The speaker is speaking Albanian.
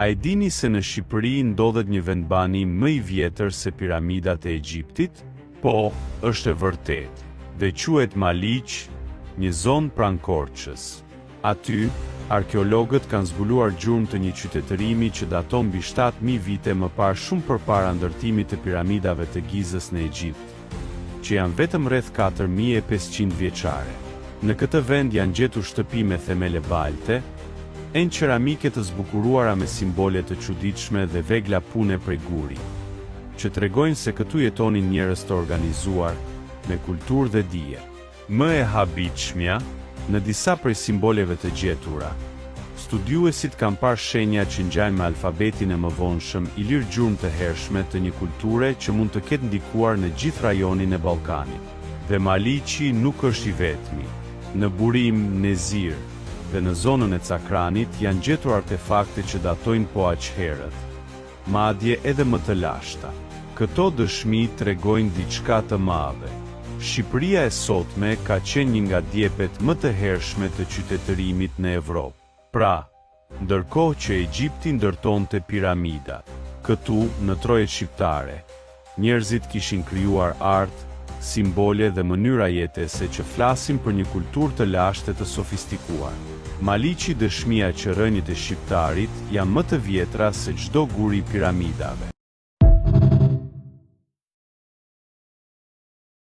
A e dini se në Shqipëri ndodhet një vendbanim më i vjetër se piramidat e Egjiptit? Po, është e vërtetë. Dhe quhet Maliq, një zonë pranë Korçës. Aty, arkeologët kanë zbuluar gjurmë të një qytetërimi që daton mbi 7000 vite më parë shumë përpara ndërtimit të piramidave të Gizës në Egjipt, që janë vetëm rreth 4500 vjeçare. Në këtë vend janë gjetur shtëpi me themele balte, Enë qeramike të zbukuruara me simbole të çuditshme dhe vegla pune prej guri, që tregojnë se këtu jetonin njerëz të organizuar, me kulturë dhe dije. Më e habitshmja, në disa prej simboleve të gjetura, studiuesit kanë parë shenja që ngjajnë me alfabetin e mëvonshëm ilir gjurmë të hershme të një kulture që mund të ketë ndikuar në gjithë rajonin e Ballkanit. Dhe Maliqi nuk është i vetmi. Në Burim, Nezir, dhe në zonën e Cakranit janë gjetur artefakte që datojnë po aq herët, madje edhe më të lashta. Këto dëshmi tregojnë diçka të madhe. Shqipëria e sotme ka qenë një nga djepet më të hershme të qytetërimit në Evropë. Pra, ndërkohë që Egjipti ndërtonte piramidat, këtu, në trojet shqiptare, njerëzit kishin krijuar art, simbole dhe mënyra jetese që flasin për një kulturë të lashtë e të sofistikuar. Maliqi dëshmia që rrënjët e shqiptarit janë më të vjetra se çdo gur i piramidave.